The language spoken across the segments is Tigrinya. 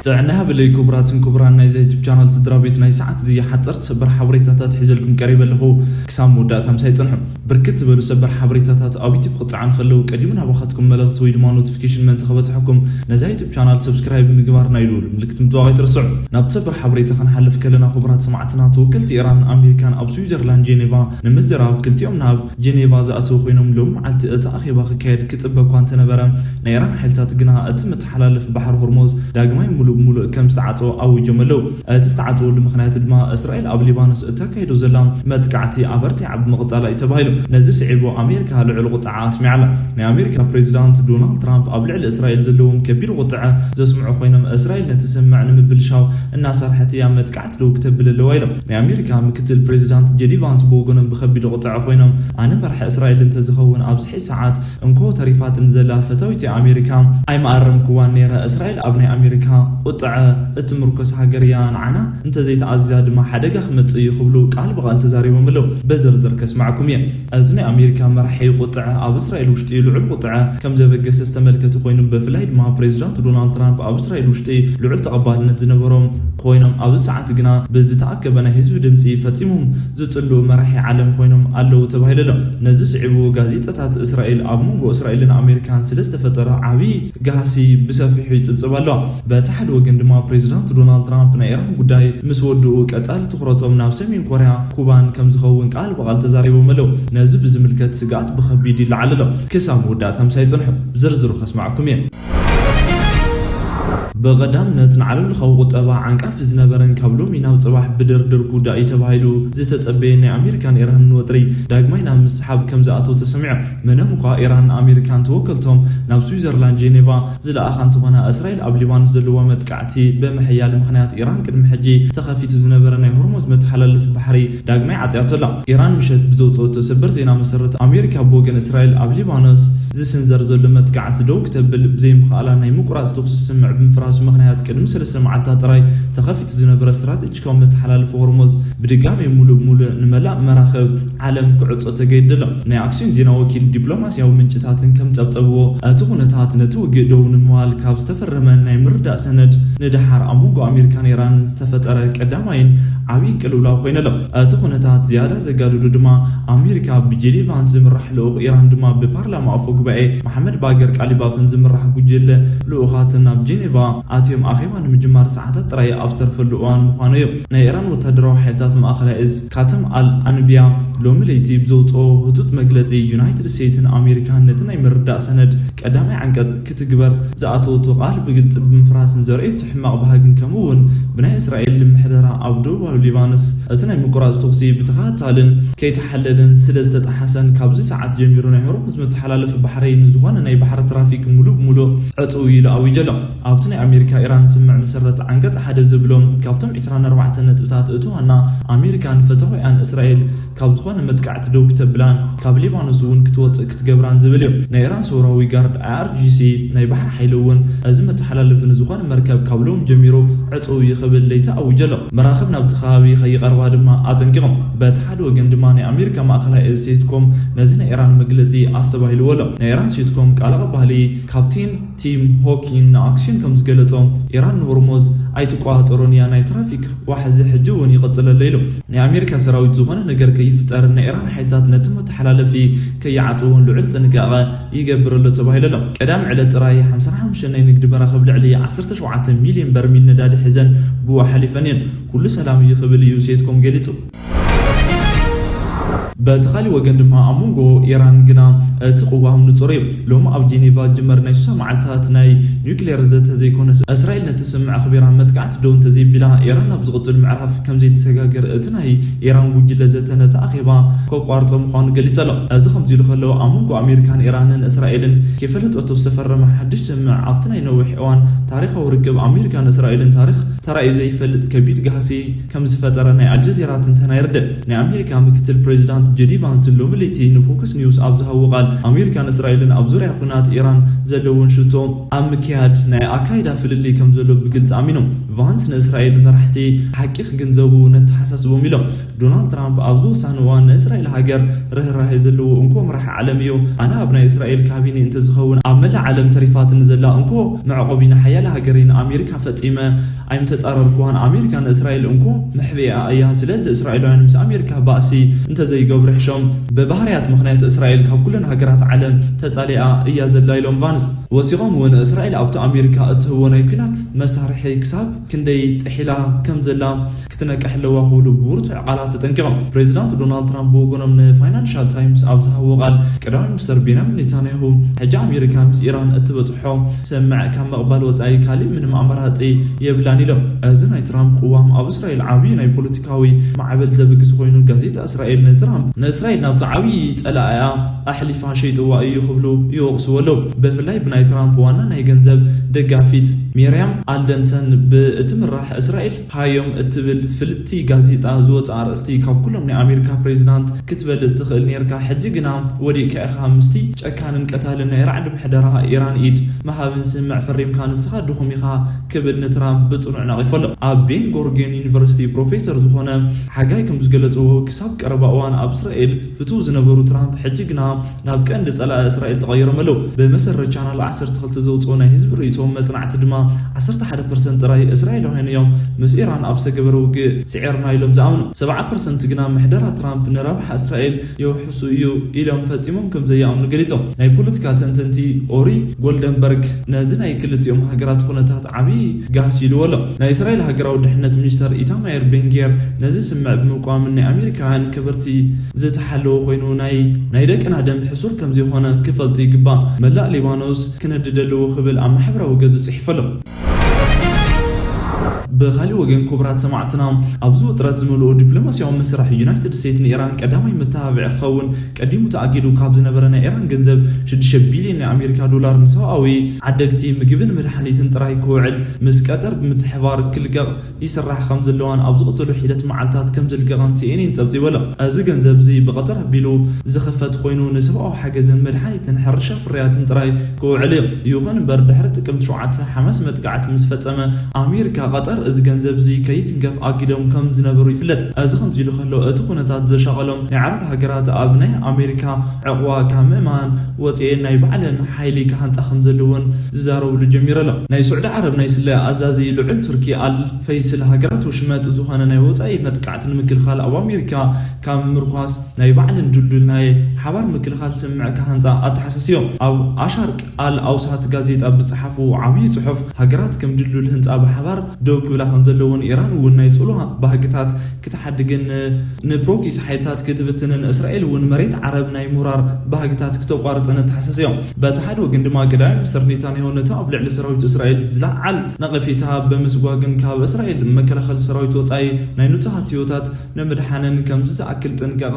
ጥዕና ሃብለይ ክቡራትን ክቡራን ናይዚ ዩቱብ ቻናል ስድራ ቤት፣ ናይ ሰዓት እዚ ሓፀርቲ ሰበር ሓበሬታታት ሒዘልኩም ቀሪበ ኣለኹ። ክሳብ መወዳእታ ምሳይ ፅንሑ። ብርክት ዝበሉ ሰበር ሓበሬታታት ኣብ ዩቱብ ክፀዓኑ ከለዉ ቀዲሙ ናባኻትኩም መልእኽቲ ወይ ድማ ኖቲፊኬሽን ምእንቲ ክበፅሐኩም ነዛ ዩቱብ ቻናል ሰብስክራይብ ምግባር ናይ ደወል ምልክት ምጥዋቕ ኣይትረስዑ። ናብቲ ሰበር ሓበሬታ ክንሓልፍ ከለና ክቡራት ሰማዕትና፣ ተወከልቲ ኢራን ኣሜሪካን ኣብ ስዊዘርላንድ ጄኔቫ ንምዝራብ ክልቲኦም ናብ ጄኔቫ ዝኣተዉ ኮይኖም ሎም መዓልቲ እቲ ኣኼባ ክካየድ ክፅበ እኳ እንተነበረ ናይ ኢራን ሓይልታት ግና እቲ መተሓላለፊ ባሕሪ ሆርሞዝ ዳግማይ ሙሉእ ብሙሉእ ከም ዝተዓፀወ ኣዊጆም ኣለዉ። እቲ ዝተዓፀወሉ ምኽንያት ድማ እስራኤል ኣብ ሊባኖስ እተካይዶ ዘላ መጥቃዕቲ ኣበርቲዓ ብምቕፃላ እዩ ተባሂሉ። ነዚ ስዒቡ ኣሜሪካ ልዑል ቁጥዓ ኣስሚዓ ኣላ። ናይ ኣሜሪካ ፕሬዚዳንት ዶናልድ ትራምፕ ኣብ ልዕሊ እስራኤል ዘለዎም ከቢድ ቁጥዐ ዘስምዑ ኮይኖም እስራኤል ነቲ ስምምዕ ንምብልሻው እናሰርሐት እያ፣ መጥቃዕቲ ደው ክተብል ኣለዋ ኢሎም። ናይ ኣሜሪካ ምክትል ፕሬዚዳንት ጄዲ ቫንስ ብወገኖም ብከቢድ ቁጥዐ ኮይኖም ኣነ መራሒ እስራኤል እንተዝኸውን ኣብዚ ሕዚ ሰዓት እንኮ ተሪፋትን ዘላ ፈታዊቲ ኣሜሪካ ኣይምኣረምክዋን ነይረ። እስራኤል ኣብ ናይ ኣሜሪካ ቁጥዐ እትምርኮስ ሃገር እያ፣ ንዓና እንተዘይተኣዚዛ ድማ ሓደጋ ክመጽእ እዩ ክብሉ ቃል ብቃል ተዛሪቦም ኣለዉ። በዝርዝር ከስማዕኩም እየ። እዚ ናይ ኣሜሪካ መራሒ ቁጥዐ ኣብ እስራኤል ውሽጢ ልዑል ቁጥዐ ከም ዘበገሰ ዝተመልከተ ኮይኑ ብፍላይ ድማ ፕሬዚዳንት ዶናልድ ትራምፕ ኣብ እስራኤል ውሽጢ ልዑል ተቐባልነት ዝነበሮም ኮይኖም ኣብዚ ሰዓት ግና ብዝተኣከበ ናይ ህዝቢ ድምፂ ፈፂሞም ዝጽልኡ መራሒ ዓለም ኮይኖም ኣለዉ ተባሂሉ ኣሎ። ነዚ ስዒቡ ጋዜጣታት እስራኤል ኣብ መንጎ እስራኤልን ኣሜሪካን ስለ ዝተፈጠረ ዓብዪ ጋህሲ ብሰፊሑ ይጽብጽብ ኣሎ። በቲ ሓደ ወገን ድማ ፕሬዚዳንት ዶናልድ ትራምፕ ናይ ኢራን ጉዳይ ምስ ወድኡ ቀጻሊ ትኹረቶም ናብ ሰሜን ኮርያ ኩባን ከም ዝኸውን ቃል ብቃል ተዛሪቦም ኣለዉ። ነዚ ብዝምልከት ስግኣት ብኸቢድ ይለዓል ኣሎ። ክሳብ መወዳእታ ምሳይ ጽንሑ፣ ዝርዝሩ ከስማዕኩም እየ። ብቐዳምነት ንዓለም ለኻዊ ቁጠባ ዓንቃፊ ዝነበረን ካብ ሎሚ ናብ ጽባሕ ብድርድር ክውዳእ እዩ ተባሂሉ ዝተጸበየ ናይ ኣሜሪካን ኢራንን ወጥሪ ዳግማይ ናብ ምስሓብ ከም ዝኣተወ ተሰሚዑ። ምንም እኳ ኢራን ኣሜሪካን ተወከልቶም ናብ ስዊዘርላንድ ጄኔቫ ዝለኣኻ እንተኾነ እስራኤል ኣብ ሊባኖስ ዘለዋ መጥቃዕቲ ብምሕያል ምኽንያት ኢራን ቅድሚ ሕጂ ተኸፊቱ ዝነበረ ናይ ሆርሙዝ መተሓላለፊ ባሕሪ ዳግማይ ዓጽያቶ ኣላ። ኢራን ምሸት ብዘውፅኦቶ ሰበር ዜና መሰረት ኣሜሪካ ብወገን እስራኤል ኣብ ሊባኖስ ዝስንዘር ዘሎ መጥቃዕቲ ደው ክተብል ብዘይምኽኣላ ናይ ምቁራፅ ተኩሲ ስምምዕ ብምፍራሱ ምኽንያት ቅድሚ ሰለስተ መዓልታት ጥራይ ተኸፊቱ ዝነበረ ስትራቴጂካዊ መተሓላለፊ ሆርሙዝ ብድጋሚ ሙሉእ ብሙሉእ ንመላእ መራኽብ ዓለም ክዕጾ ተገይዱ ኣሎ። ናይ ኣክሲዮን ዜና ወኪል ዲፕሎማስያዊ ምንጭታትን ከም ጸብጸብዎ እቲ ኩነታት ነቲ ውግእ ደው ንምባል ካብ ዝተፈረመ ናይ ምርዳእ ሰነድ ንደሓር ኣብ መንጎ ኣሜሪካን ኢራንን ዝተፈጠረ ቀዳማይን ዓብዪ ቅልውላው ኮይኑ ኣሎ። እቲ ኩነታት ዝያዳ ዘጋድዶ ድማ ኣሜሪካ ብጄዲ ቫንስ ዝምራሕ ልኡኽ ኢራን ድማ ብፓርላማ ኣፈ ጉባኤ መሓመድ ባገር ቃሊባፍን ዝምራሕ ጉጅለ ልኡኻትን ናብ ጄኔቫ ኣትዮም ኣኼባ ንምጅማር ሰዓታት ጥራይ ኣብ ዝተርፈሉ እዋን ምዃኑ እዩ። ናይ ኢራን ወታደራዊ ሓይልታት ማእኸላይ እዝ ካተም ኣል ኣንቢያ ሎሚ ለይቲ ብዘውፅኦ ህቱት መግለፂ ዩናይትድ ስቴትስን ኣሜሪካን ነቲ ናይ ምርዳእ ሰነድ ቀዳማይ ዓንቀፅ ክትግበር ዝኣተወቶ ቃል ብግልፂ ብምፍራስን ዘርእየቶ ሕማቕ ባህግን ከምኡ እውን ብናይ እስራኤል ምሕደራ ኣብ ደቡባዊ ሊባኖስ እቲ ናይ ምቁራፅ ተኹሲ ብተኸታታልን ከይተሓለለን ስለ ዝተጠሓሰን ካብዚ ሰዓት ጀሚሩ ናይ ሆርሙዝ መተሓላለፊ ባሕሪ ንዝኾነ ናይ ባሕሪ ትራፊክ ሙሉእ ብሙሉእ ዕፅው ኢሉ ኣዊጀ ኣሎ። ኣብቲ ናይ ኣሜሪካ ኢራን ስምምዕ መሰረት ዓንቀፅ ሓደ ዝብሎ ካብቶም ዕስራን ኣርባዕተን ነጥብታት እቲ ዋና ኣሜሪካን ፈታዊኣን እስራኤል ካብ ዝኾነ መጥቃዕቲ ደው ክተብላን ካብ ሊባኖስ እውን ክትወፅእ ክትገብራን ዝብል እዩ። ናይ ኢራን ሰውራዊ ጋርድ ኣይኣርጂሲ ናይ ባሕሪ ሓይሊ እውን እዚ መተሓላለፊ ንዝኾነ መርከብ ካብ ሎም ጀሚሩ ዕፅው እዩ ክብል ለይቲ ኣዊጀ ኣሎ። መራኽብ ናብቲ ከባቢ ከይቐርባ ድማ ኣጠንቂቖም። በቲ ሓደ ወገን ድማ ናይ ኣሜሪካ ማእኸላይ እዝ ሴትኮም ነዚ ናይ ኢራን መግለፂ ኣስተባሂልዎ ኣሎ። ናይ ኢራን ሴትኮም ቃል ኣቐባሊ ካፕቴን ቲም ሆኪን ንኣክሲዮን ከም ዝገለጾ ኢራን ንሆርሞዝ ኣይትቆጻጸሮን እያ፣ ናይ ትራፊክ ዋሕዚ ሕጂ እውን ይቕጽል ኣሎ ኢሉ። ናይ ኣሜሪካ ሰራዊት ዝኾነ ነገር ከይፍጠር ናይ ኢራን ሓይልታት ነቲ መተሓላለፊ ከይዓጽውን ልዑል ጥንቃቐ ይገብር ኣሎ ተባሂሉ ኣሎ። ቀዳም ዕለት ጥራይ ሓምሳን ሓሙሽተን ናይ ንግዲ መራኽብ ልዕሊ ዓሰርተ ሸውዓተ ሚልዮን በርሚል ነዳዲ ሒዘን ብኡ ሓሊፈን እየን። ኩሉ ሰላም እዩ ክብል እዩ ሴትኮም ገሊጹ። በቲ ካልእ ወገን ድማ ኣብ መንጎ ኢራን ግና እቲ ቅዋም ንጹር እዩ። ሎሚ ኣብ ጄኔቫ ዝጅመር ናይ ሱሳ መዓልታት ናይ ኒውክሌር ዘተ ዘይኮነስ እስራኤል ነቲ ስምምዕ ኣኽቢራ መጥቃዕቲ ደው እንተዘይቢላ ኢራን ናብ ዝቕጽል ምዕራፍ ከም ዘይትሰጋገር እቲ ናይ ኢራን ጉጅለ ዘተ ነቲ ኣኼባ ከቋርጾ ምዃኑ ገሊጹ ኣሎ። እዚ ከምዚ ኢሉ ከሎ ኣብ መንጎ ኣሜሪካን ኢራንን እስራኤልን ከይፈለጠቶ ዝተፈረመ ሓድሽ ስምምዕ ኣብቲ ናይ ነዊሕ እዋን ታሪኻዊ ርክብ ኣሜሪካን እስራኤልን ታሪኽ ተራእዩ ዘይፈልጥ ከቢድ ጋህሲ ከም ዝፈጠረ ናይ ኣልጀዚራ ትንተና የርድእ። ናይ ኣሜሪካ ምክትል ፕሬዚዳንት ጄዲ ቫንስ ሎሚ ለይቲ ንፎክስ ኒውስ ኣብ ዝሃብዎ ቃል፣ ኣሜሪካን እስራኤልን ኣብ ዙርያ ኲናት ኢራን ዘለውን ሽቶ ኣብ ምክያድ ናይ ኣካይዳ ፍልልይ ከም ዘሎ ብግልፂ ኣሚኖም። ቫንስ ንእስራኤል መራሕቲ ሓቂ ክግንዘቡ ነተሓሳስቦም ኢሎም። ዶናልድ ትራምፕ ኣብዚ ወሳኒ እዋን ንእስራኤል ሃገር ርህራሄ ዘለዎ እንኮ መራሒ ዓለም እዩ። ኣነ ኣብ ናይ እስራኤል ካቢኔ እንተዝኸውን ኣብ መላእ ዓለም ተሪፋትኒ ዘላ እንኮ መዕቆቢ ንሓያለ ሃገረይ ንኣሜሪካ ፈጺመ ኣይምተጻረርኩዋን። ኣሜሪካ ንእስራኤል እንኮ መሕብያ እያ። ስለዚ እስራኤላውያን ምስ ኣሜሪካ ባእሲ እንተዘይገብሩ ሕሾም። ብባህርያት ምኽንያት እስራኤል ካብ ኩለን ሃገራት ዓለም ተጻሊኣ እያ ዘላ ኢሎም ቫንስ። ወሲኾም እውን እስራኤል ኣብቲ ኣሜሪካ እትህቦ ናይ ኲናት መሳርሒ ክሳብ ክንደይ ጥሒላ ከም ዘላ ክትነቅሕ ኣለዋ ክብሉ ብብርቱዕ ቃላት ተጠንቂቖም። ፕሬዚዳንት ዶናልድ ትራምፕ ብወገኖም ንፋይናንሻል ታይምስ ኣብ ዝሃብዎ ቃል፣ ቀዳማይ ሚኒስተር ቤንያሚን ኔታንያሁ ሕጂ ኣሜሪካ ምስ ኢራን እትበጽሖ ስምምዕ ካብ ምቕባል ወጻኢ ካሊእ ምንም ኣማራጺ የብላን ኢሎም። እዚ ናይ ትራምፕ ቅዋም ኣብ እስራኤል ዓብዪ ናይ ፖለቲካዊ ማዕበል ዘብግስ ኮይኑ፣ ጋዜጣ እስራኤል ንትራምፕ ንእስራኤል ናብቲ ዓብዪ ጸላኢኣ ኣሕሊፋ ሸይጥዋ እዩ ክብሉ ይወቕስዎ ኣለዉ። ብፍላይ ብናይ ትራምፕ ዋና ናይ ገንዘብ ደጋፊት ሚርያም ኣልደንሰን ብእትምራሕ እስራኤል ሃዮም እትብል ፍልጥቲ ጋዜጣ ዝወፅኣ ኣርእስቲ፣ ካብ ኩሎም ናይ ኣሜሪካ ፕሬዚዳንት ክትበልፅ ትኽእል ነይርካ፣ ሕጂ ግና ወዲቕካ ኢኻ ምስቲ ጨካንን ቀታልን ናይ ራዕዲ ምሕደራ ኢራን ኢድ ምሃብን ስምምዕ ፈሪምካ፣ ንስኻ ድኹም ኢኻ ክብል ንትራምፕ ብፅኑዕ ነቒፉ ኣሎ። ኣብ ቤን ጎርጌን ዩኒቨርሲቲ ፕሮፌሰር ዝኾነ ሓጋይ ከም ዝገለፅዎ፣ ክሳብ ቀረባ እዋን ኣብ እስራኤል ፍትው ዝነበሩ ትራምፕ፣ ሕጂ ግና ናብ ቀንዲ ጸላኢ እስራኤል ተቐይሮም ኣለዉ። ብመሰረት ቻናል ዓሰርተ ክልተ ዘውፅኦ ናይ ህዝቢ ርእይቶ መጽናዕቲ ድማ፣ ዓሰርተ ሓደ ፐርሰንት ጥራይ እስራኤላውያን እዮም ምስ ኢራን ኣብ ዝተገበረ ውግእ ስዒርና ኢሎም ዝኣምኑ። ሰብዓ ፐርሰንት ግና ምሕደራ ትራምፕ ንረብሓ እስራኤል የውሕሱ እዩ ኢሎም ፈጺሞም ከም ዘይኣምኑ ገሊጾም። ናይ ፖለቲካ ተንተንቲ ኦሪ ጎልደንበርግ ነዚ ናይ ክልቲኦም ሃገራት ኩነታት ዓብዪ ጋህሲ ኢልዎ ኣሎ። ናይ እስራኤል ሃገራዊ ድሕነት ሚኒስተር ኢታማየር ቤንጌር ነዚ ስምምዕ ብምቋምን ናይ ኣሜሪካውያን ክብርቲ ዝተሓለወ ኮይኑ፣ ናይ፣ ናይ ደቅና ደም ሕሱር ከም ዘይኮነ ክፈልጡ ይግባእ። መላእ ሊባኖስ ክነድድ ኣለዎ ክብል ኣብ ማሕበራዊ ገጹ ጽሒፉ ኣሎ። ብኻሊእ ወገን፣ ክቡራት ሰማዕትና፣ ኣብዚ ውጥረት ዝመልኦ ዲፕሎማሲያዊ መስርሕ ዩናይትድ ስቴትስ ንኢራን ቀዳማይ መተባብዒ ክኸውን ቀዲሙ ተኣጊዱ ካብ ዝነበረ ናይ ኢራን ገንዘብ ሽዱሽተ ቢልዮን ናይ ኣሜሪካ ዶላር ንሰብኣዊ ዓደግቲ ምግብን መድሓኒትን ጥራይ ክውዕል ምስ ቀጠር ብምትሕባር ክልቀቕ ይስራሕ ከም ዘለዋን ኣብ ዝቕጽሉ ሒደት መዓልታት ከም ዝልቀቕን ሲኤንኤን ጸብጺቡ ኣሎ። እዚ ገንዘብ እዚ ብቐጠር ኣቢሉ ዝኽፈት ኮይኑ ንሰብኣዊ ሓገዝን መድሓኒትን ሕርሻ ፍርያትን ጥራይ ክውዕል እዩ። ይኹን እምበር ድሕሪ ጥቅምቲ ሸውዓተ ሓማስ መጥቃዕቲ ምስ ፈጸመ ኣሜሪካ ቀጠር እዚ ገንዘብ እዚ ከይትንከፍ ኣጊዶም ከም ዝነበሩ ይፍለጥ። እዚ ከምዚ ኢሉ ከሎ እቲ ኩነታት ዘሻቐሎም ናይ ዓረብ ሃገራት ኣብ ናይ ኣሜሪካ ዕቕዋ ካብ ምእማን ወፂኤን ናይ ባዕለን ሓይሊ ክሃንፃ ከም ዘለወን ዝዛረብሉ ጀሚሩ ኣሎ። ናይ ስዑዲ ዓረብ ናይ ስለያ ኣዛዚ ልዑል ቱርኪ ኣል ፈይስል ሃገራት ወሽመጥ ዝኾነ ናይ ወፃኢ መጥቃዕቲ ንምክልኻል ኣብ ኣሜሪካ ካብ ምምርኳስ ናይ ባዕለን ድልዱል ናይ ሓባር ምክልኻል ስምምዕ ክሃንፃ ኣተሓሳሲቦም። ኣብ ኣሻርቅ ኣል ኣውሳት ጋዜጣ ብዝፀሓፍዎ ዓብዪ ፅሑፍ ሃገራት ከም ድልዱል ህንፃ ብሓባር ደው ክብላ ከም ዘለውን ኢራን እውን ናይ ፅልዋ ባህግታት ክትሓድግን ንፕሮክሲ ሓይልታት ክትብትንን እስራኤል እውን መሬት ዓረብ ናይ ምውራር ባህግታት ክተቋርፅን ኣተሓሳሲቦም። በቲ ሓደ ወገን ድማ ቀዳማይ ሚኒስትር ኔታንያሁ ነቲ ኣብ ልዕሊ ሰራዊት እስራኤል ዝለዓል ነቐፌታ ብምስጓግን ካብ እስራኤል መከላኸሊ ሰራዊት ወፃኢ ናይ ንጹሃት ህይወታት ንምድሓንን ከምዚ ዝኣክል ጥንቃቐ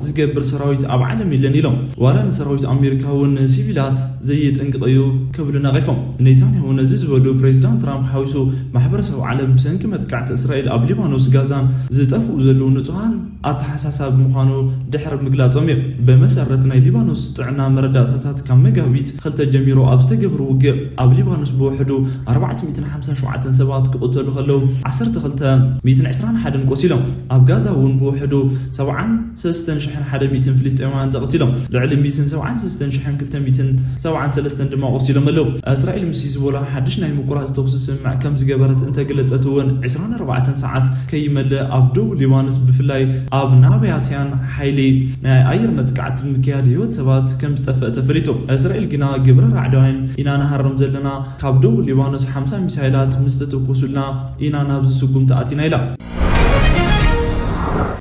ዝገብር ሰራዊት ኣብ ዓለም የለን ኢሎም። ዋላ ንሰራዊት ኣሜሪካ እውን ንሲቪላት ዘይጥንቅቕ እዩ ክብሉ ነቒፎም። ኔታንያሁ ነዚ ዝበሉ ፕሬዚዳንት ትራምፕ ሓዊሱ ማሕበረሰብ ዓለም ብሰንኪ መጥቃዕቲ እስራኤል ኣብ ሊባኖስ ጋዛን ዝጠፍኡ ዘለዉ ንጹሃን ኣተሓሳሳቢ ምዃኑ ድሕሪ ምግላጾም እዮም። ብመሰረት ናይ ሊባኖስ ጥዕና መረዳእታታት ካብ መጋቢት ክልተ ጀሚሩ ኣብ ዝተገብረ ውግእ ኣብ ሊባኖስ ብውሕዱ ኣርባዕተ ሚእትን ሓምሳን ሸውዓተን ሰባት ክቕተሉ ከለዉ ዓሰርተ ክልተ ሚእትን ዕስራን ሓደን ቆሲሎም። ኣብ ጋዛ እውን ብውሕዱ ሰብዓን ሰለስተን ሽሕን ሓደ ሚእትን ፍልስጤማውያን ተቐቲሎም። ልዕሊ ሚእትን ሰብዓን ሰለስተን ሽሕን ክልተ ሚእትን ሰብዓን ሰለስተን ድማ ቆሲሎም ኣለዉ። እስራኤል ምስ ሂዝቦላ ሓድሽ ናይ ምቁራጽ ተኹሲ ስምምዕ ከም ዝገበረት እንተገለጸት እውን ዕስራን ኣርባዕተን ሰዓት ከይመልእ ኣብ ደቡብ ሊባኖስ ብፍላይ ኣብ ናባትያን ሓይሊ ናይ ኣየር መጥቃዕቲ ብምክያድ ህይወት ሰባት ከም ዝጠፍአ ተፈሊጡ። እስራኤል ግና ግብረ ራዕዳውያን ኢና ንሃርም ዘለና፣ ካብ ደቡብ ሊባኖስ ሓምሳ ሚሳይላት ምስ ተተኮሱልና ኢና ናብዚ ስጉምቲ ኣቲና ኢላ።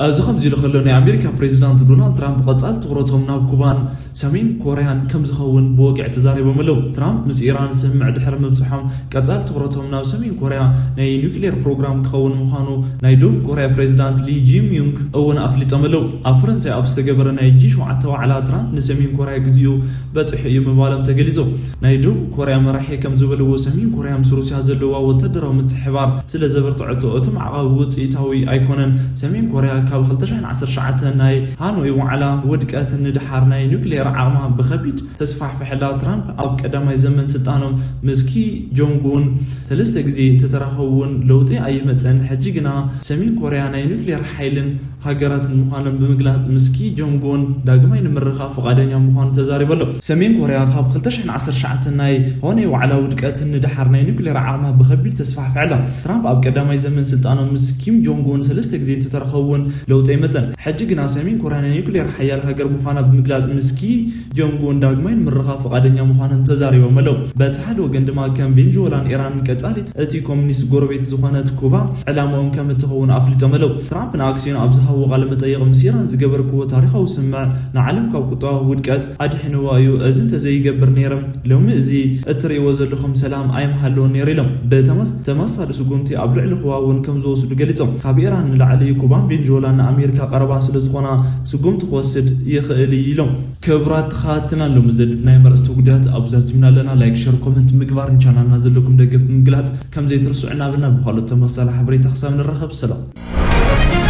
እዚ ከምዚ ኢሉ ከሎ ናይ ኣሜሪካ ፕሬዚዳንት ዶናልድ ትራምፕ ቀጻሊ ትኹረቶም ናብ ኩባን ሰሜን ኮርያን ከም ዝኸውን ብወግዒ ተዛሪቦም ኣለዉ። ትራምፕ ምስ ኢራን ስምምዕ ድሕሪ ምብጽሖም ቀጻሊ ትኹረቶም ናብ ሰሜን ኮርያ ናይ ኒውክሌር ፕሮግራም ክኸውን ምዃኑ ናይ ደቡብ ኮርያ ፕሬዚዳንት ሊ ጂም ዩንግ እውን ኣፍሊጦም ኣለዉ። ኣብ ፈረንሳይ ኣብ ዝተገበረ ናይ ጂ ሸውዓተ ዋዕላ ትራምፕ ንሰሜን ኮርያ ግዚኡ በጺሑ እዩ ምባሎም ተገሊጹ። ናይ ደቡብ ኮርያ መራሒ ከም ዝበልዎ ሰሜን ኮርያ ምስ ሩስያ ዘለዋ ወታደራዊ ምትሕባር ስለ ዘበርትዐቶ እቲ ማዕቐብ ውጽኢታዊ ኣይኮነን። ሰሜን ኮርያ ካብ ክልተ ሽሕን ዓሰርተ ትሽዓተን ናይ ሃኖይ ዋዕላ ውድቀት ንድሓር ናይ ኒውክሌር ዓቕማ ብኸቢድ ተስፋሕፍሐላ። ትራምፕ ኣብ ቀዳማይ ዘመን ስልጣኖም ምስ ኪ ጆንግ ኡን ሰለስተ ግዜ እንተተራኸቡ እውን ለውጢ ኣይመፀን። ሕጂ ግና ሰሜን ኮርያ ናይ ኒውክሌር ሓይልን ሃገራትን ምዃኖም ብምግላፅ ምስ ኪ ጆንግ ኡን ዳግማይ ንምርኻብ ፍቓደኛ ምዃኑ ተዛሪቡ ኣሎ። ሰሜን ኮርያ ካብ ክልተ ሽሕን ዓሰርተ ትሽዓተን ናይ ሃኖይ ዋዕላ ውድቀት ንድሓር ናይ ኒውክሌር ዓቕማ ብኸቢድ ተስፋሕፍሐላ። ትራምፕ ኣብ ቀዳማይ ዘመን ስልጣኖም ምስ ኪም ጆንግ ኡን ሰለስተ ግዜ እንተተራኸቡ እውን ለውጢ ኣይመፀን። ሕጂ ግና ሰሜን ኮርያ ናይ ኒውክሌር ሓያል ሃገር ምዃና ብምግላፅ ምስ ኪ ጆንግ ኡን ዳግማይ ንምርኻብ ፍቓደኛ ምዃኖም ተዛሪቦም ኣለዉ። በቲ ሓደ ወገን ድማ ከም ቬንዙዌላን ኢራንን ቀጻሊት እቲ ኮሙኒስት ጎረቤት ዝኾነት ኩባ ዕላማኦም ከም እትኸውን ኣፍሊጦም ኣለዉ። ትራምፕ ንኣክሲዮን ኣብ ዝሃብዎ ቃለ መጠይቕ ምስ ኢራን ዝገበርክዎ ታሪኻዊ ስምምዕ ንዓለም ካብ ቁጠባዊ ውድቀት ኣድሒንዋ እዩ። እዚ እንተዘይገብር ነይረ ሎሚ እዚ እትርእይዎ ዘለኹም ሰላም ኣይምሃለወን ነይሩ ኢሎም። ብተመስ-፣ ተመሳሳሊ ስጉምቲ ኣብ ልዕሊ ኩባ እውን ከም ዝወስዱ ገሊጾም። ካብ ኢራን ንላዕሊ ኩባን ቬንዙዌላን ንኣሜሪካ ቀረባ ስለ ዝኾና ስጉምቲ ክወስድ ይኽእል እዩ ኢሎም። ክቡራት ተኸታተልና ሎሚ ዘድናዮም ኣርእስተ ጉዳያት ኣብዚ ዛዚምና ኣለና። ላይክ፣ ሸር፣ ኮመንት ምግባር ንቻናልና ዘለኩም ደገፍ ብምግላጽ ከም ዘይትርስዑ እናበልና ብኻልኦት ተመሳሳሊ ሓበሬታ ክሳብ ንራኸብ ሰላም።